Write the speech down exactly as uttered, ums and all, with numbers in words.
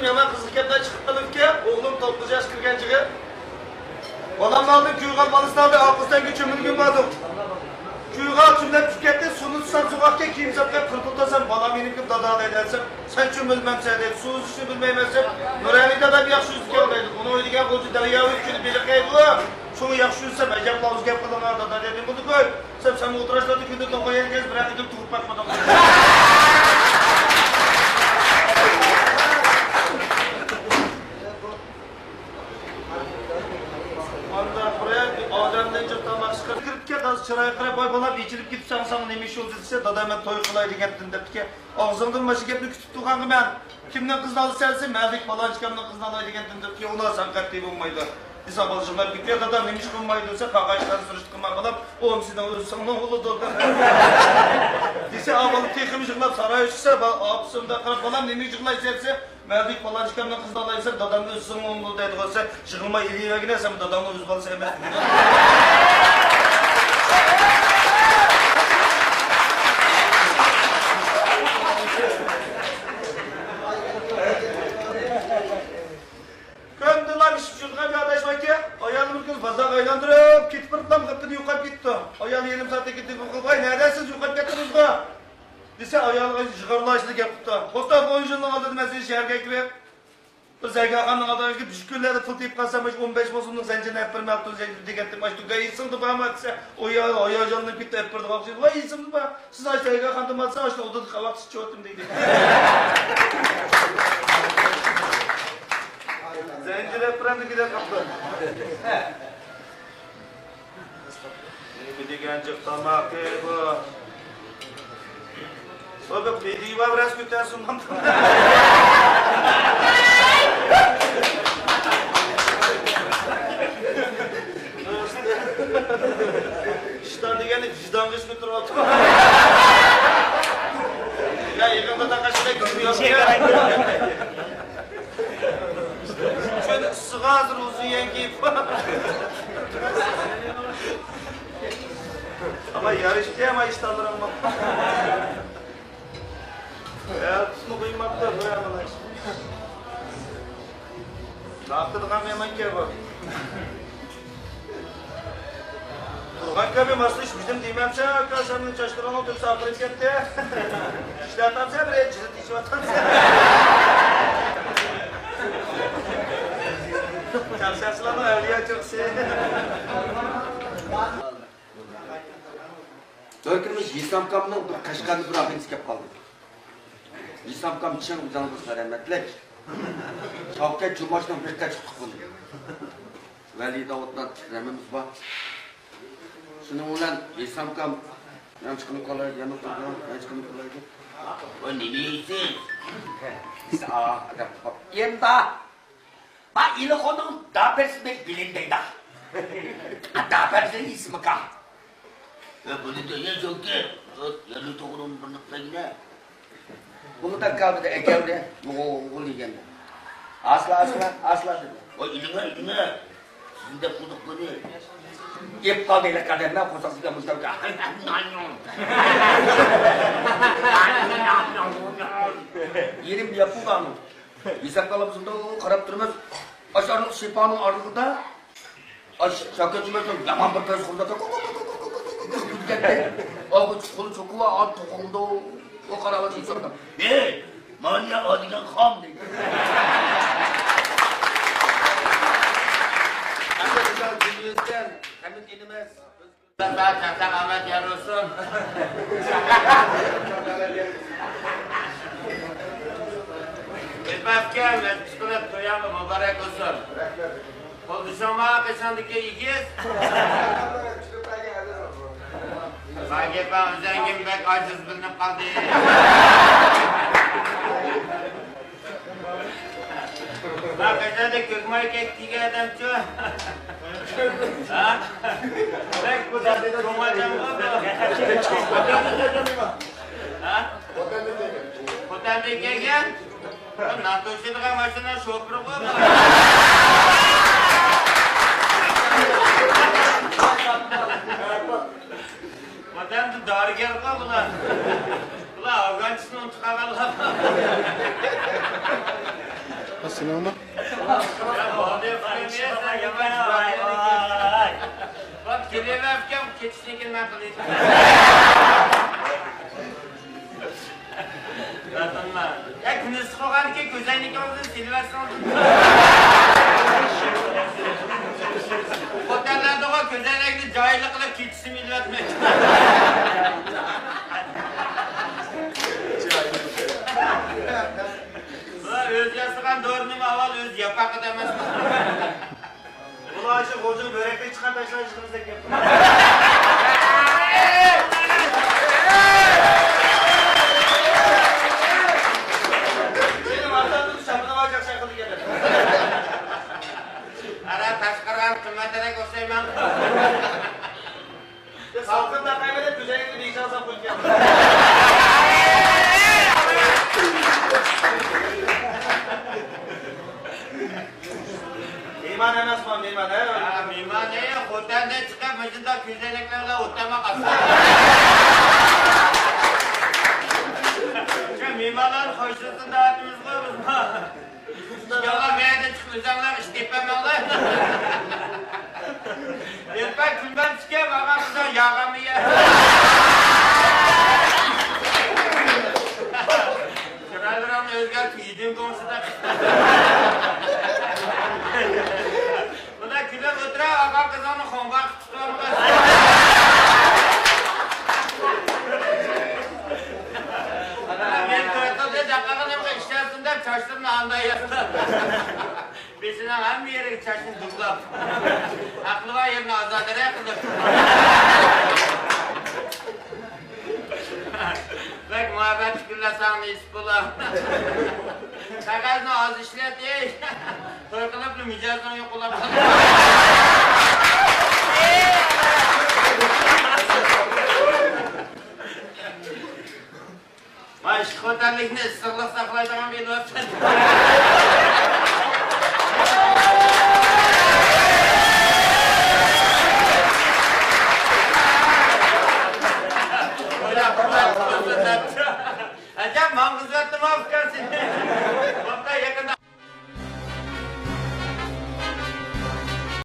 يامان قىزىق گەپلەر چىقىپ قېلىپتىكەن، ئوغلۇم توققۇز ياش كىرگەن چېغى. بالام ئالدىن كۈيگە بالىسىنى ئالدى، ئاققۇزتەڭگە چۆمۈلگۈم باردۇق. كۈيگە چۆملەپ چۈشۈپ كەتتى، سۇنى تۇتسام سوغۇقكەن، كىيىم ساپقان قىرپىلتاسام، بالام يېنىمكىپ دادا دەيدۇ دېسەم، سەن چۆمۈلمەمسەن دەيدۇ، سۇ ئۈزۈشنى بىلمەيمەن دېسەم، نۇرئەلى دادام ياخشى ئۈزىدىكەن دەيدۇ. ئۇنى ئۆيدىكى غۇلجا دەريا ئۆتكىلى بېلىق يەيدۇ، شۇڭا ياخشى ئۈزسەم، ئەجەبلا ئۇز گەپ قىلدىڭ دادا دېدى. بۇنى كۆر، سەن سەن ئولتۇراشلاردا كۈندە توقۇيەنكەن، بىرەر قېتىم تۇغۇپ باقمىدىڭ. ئانداق بىرەر ئادەمدىن جىق تاماق چىقىرىپ كىرىپتىكەن، دادىسى چىرايىغا قاراپ، ۋاي بالام، ئېچىلىپ كېتىپسەن، ساڭا نېمە ئىش بولدى دېسە، دادا مەن توي قىلاي دېگەنتىم دەپتىكەن. ئاغزىڭدىن ماشۇ گەپنى كۈتۈپ تۇرغانغا مەن، كىمنىڭ قىزىنى ئالىسەن دېسە، مەلىك پالانچىكامنىڭ قىزىنى ئالاي دېگەنتىم دەپتىكەن. ئۇنى ئالساڭ قەتئىي بولمايدۇ دېسە، بالا يىغلاپ كېتىپتىكەن، دادا نېمە ئىش بولمايدۇ دېسە، قاقايچىلارنى سۈرۈشتە قىلما بالام، ئۇ سېنىڭ ئۆز سىڭلىڭ بولىدۇ دېسە، ئا بالا تېخىمۇ يىغلاپ سارايغا چىقسا، ئاپىسى مۇنداق قاراپ، بالام نېمە يىغلايسەن دېسە، مەلىك پالانچىكامنىڭ قىزىنى ئالايسەن، دادام ئۆز سىڭلىڭ بولىدۇ دەيدىغۇ دېسە، يىغلىماي ئېلىۋەرگىنە، سەن دادامنىڭ ئۆز بالىسى ئەمەس. كۈندىلا ئىشىپ يۈرىدىغان بىر ئاداش باركەن، ئايالى بىر كۈنى بازارغا ئايلاندۇرۇپ كېتىپ بېرىپلا غىپپىدە يوقاپ كېتىپتۇ. ئايالى يېرىم سائەتتىن كېيىن تېلېفون قىلىپ، ۋاي، نەدە سىز، يوقاپ كەتتىڭىزغۇ؟ دېسە، ئايالى يىغارلا ئىچىدە گەپ قىپتۇ. توختا، ئون يىلنىڭ ئالدىدا مەن سېنى شەھەرگە ئەكىرىپ، بىر زەرگەرخانىنىڭ ئالدىغا كېلىپ، دۈشكۈنلەردە پۇل تېپىپ قالسام، مۇشۇ ئون بەش بولسۇن، زەنجىرنى ئەپ بېرىمەن، ئاپتون زەنجىرى دېگەنتىم، ئاشۇ تۇرغان ئېسىڭدە بارمۇ دېسە، ئۇ يا-، ھاياجانلىنىپ كېتىپ ئەپ بېرىدىغان ئوخشايدۇ. ۋاي، ئېسىمدە بار، سىز ئاشۇ زەرگەرخانىدىمۇ ئالسا، ئاشۇ ئوردىدا قاۋاق ئىچىۋاتىمەن دەيدۇ. زەنجىر ئەپ بېرەمدۇ دەپ قاپتۇ. نېمە دېگەن جىق تاماقى بۇ؟ بۇ بىر پىدىيە بار، بىرەز كۆتەرسۇن. ئىشتان دېگەننى ۋىجدانغا ئىش كۆتۈرۈۋاتىدۇ. يا، يىغىندا تاقاشقا كىم يوق. چۈنكى ئىسسىغا ھازىر ئۇزۇن يەڭگىپ. ئەمما يارىشىپتۇ، ئەمما ئىشتانلىرىڭمۇ. يا، تۇتما قويماپتۇ، بۇ يامىناش. تارتىدىغان يامانكەن بۇ. تۇرغان كەبى ماسلىشىپ بىزدىن دېمەمسەن، ئاكا، سەن مېنىڭ چاچلىرىڭنى تۆكسە ئاقىرىپ كەتتى. ئىشلەتمەمسەن، بىر جىزىت تېشىۋاتامسەن. چارشاقچىلارنىڭ ئەۋلىيا چوقىسى. بىر كۈنى ھېسامكامنىڭ بىر قەشقەردىن بىر ئاغىنىسى كەپ قالدى. ھېسامكام چىڭ جان بولسا رەھمەتلىك. شاۋكەت جۇماشنىڭ بىر قەچ ئۇتۇق بولدى. ۋەلى داۋۇتنىڭ رەھمىمىز بار. شۇنىڭ بىلەن ھېسامكام يانچۇقىنى قولايدۇ، يەنە تۇرىدۇ، يانچۇقىنى قولايدۇ. بۇ نېمە يەيسىز؟ ئېمدا. ما ئېلىخوننىڭ داپەرسى بەك بىلىندەيدا. داپەرسىنىڭ ئىسمىكا. ۋە بۇنى دېگەن چۈنكى يەرلىك توغرىنى بىرنى قىلايلى. بۇمۇ دەپ كەلدى ئەكەلدى. يوغۇل دېگەندە. ئاسلا، ئاسلا، ئاسلا دېدى. ۋاي ئىلىڭە، ئىلىڭە. سىزنى دەپ قىلدۇق بۇنى. ئېپ قالدى ھېلىقى ئادەم، مەن قورساق سىزگە مۇشتەم. يېرىم ياپۇقانۇ. ھېسابقا ئالىمىز، مۇنداق قاراپ تۇرىمىز. ئاشۇ ئارىلىق شىپانىڭ ئارىلىقىدا، ئاش-، شاكىر جۈمەتنىڭ يامان بىر پەس خۇرداكا كەتتى. ئاغۇچ قول چوقۇۋا ئات توقۇمدۇ. ئۇ قاراۋاتىدۇ ھېسابتا. ھېي، مانىيا ئادىگەن خام دەيدۇ. ھەممە ئىنىمىز. ساڭا چاقچاق ئامەت يار بولسۇن. ئىلپەتكە مەجلىس قىلىپ تويۇڭ مۇبارەك بولسۇن. قولدىشىڭ ماڭا قېشىڭدىكى ئېگىز. ماڭا گېپىڭ ئۆزەڭگىمۇ بەك ئاجىز بىلىنىپ قالدى. ھە، قەشەدە كۆك مايكا كىيگەن ئادەمچۇ؟ ھە؟ بەك بۇ چوڭ ئادەمغۇ بۇ. ھە؟ خوتەندىن كەلگەن؟ بۇ نان توشۇيدىغان ماشىنا شوپۇرىغۇ بۇ. خوتەندە دارىگەرغۇ بۇلار. بۇلار ئافغانچىسىنى ئۇنتۇپ قالغانلار. سېنىڭمۇ؟ بولدى، بولدى، يامان. بولدى، كېلىۋەر، ئۇكام، كېتىشتىن كېيىن مەن قىلىمەن. ياتىنما. يا، كۈن ئىسسىق بولغاندىكىن كۆزەينىكىڭىزنى سېلىۋەتسىڭىز. خوتەنلەردىغۇ كۆزەينەكنى جايلىق قىلىپ كېچىسىمۇ ئېلىۋەتمەيدۇ. بۇلار ئۆزى ياسىغان دورىنىمۇ ئاۋۋال ئۆزى ياپاقىدا ئەمەسمۇ؟ بۇلار شۇ غوجىغا بۆرەكلىك چىققان تاشلار چىقىمىز دەپ گەپ. سېنىڭ ئاتاڭنىڭ شاپىنى بار چاقچاق قىلدى گەپ. ئارا تاشقىرىغان قىممەترەك ئوخشايمەن. سالقىن تاقايمەن دەپ كۆزەينەكنى بېشىغا ساپ قويۇپ كەلدىم. مېھمان ئەمەسمۇ، مېھمان، ھە؟ ھە، مېھمان، ھە، خوتەندىن چىقىپ مۇشۇنداق كۆزەينەكلەر بىلەن ئولتۇرماي قالسا. شۇ مېھمانلارنى خوشلىسۇن دەۋاتىمىزغۇ بىز. يالا، مەيەردىن چىقىپ ئۆزەڭلار ئىش تېپەلمەڭلار. يەتمە كۈلمەمسىكەن، ماڭا قىزاق ياغانمۇ يە. چىرايلىرىڭنى ئۆزگەرتىپ يېدىم گوڭسىدا. مۇنداق كۈلۈپ ئولتۇرۇپ، ئاغا قىزىڭنى خوڭغا قىلىپ تۇتۇۋالمىغان. مەن توي قىلدى، جاقاغىنىمغا ئىشلەنسۇن دەپ چاچلىرىنى ئانداق ياسىدى. بېشىنىڭ ھەممە يېرىگە چاچنى دۇغلاپ، ئەقلى بار يېرىنى ئازادىرەك قىلىپ. بەك مۇھەببەتلىك كۈنلەر ساڭا نېسىپ بولا. قەغەزنى ئاز ئىشلەت، ئېي. توي قىلىپلا مىجەزىڭ يوقىلاپ قالدى. ما ئىككى خوتەنلىكنى ئىسسىقلىق ساقلايدىغان بىلىۋاتىمەن. ئەجەب ماڭغۇزۇۋەتتىم ئۇكا سېنى.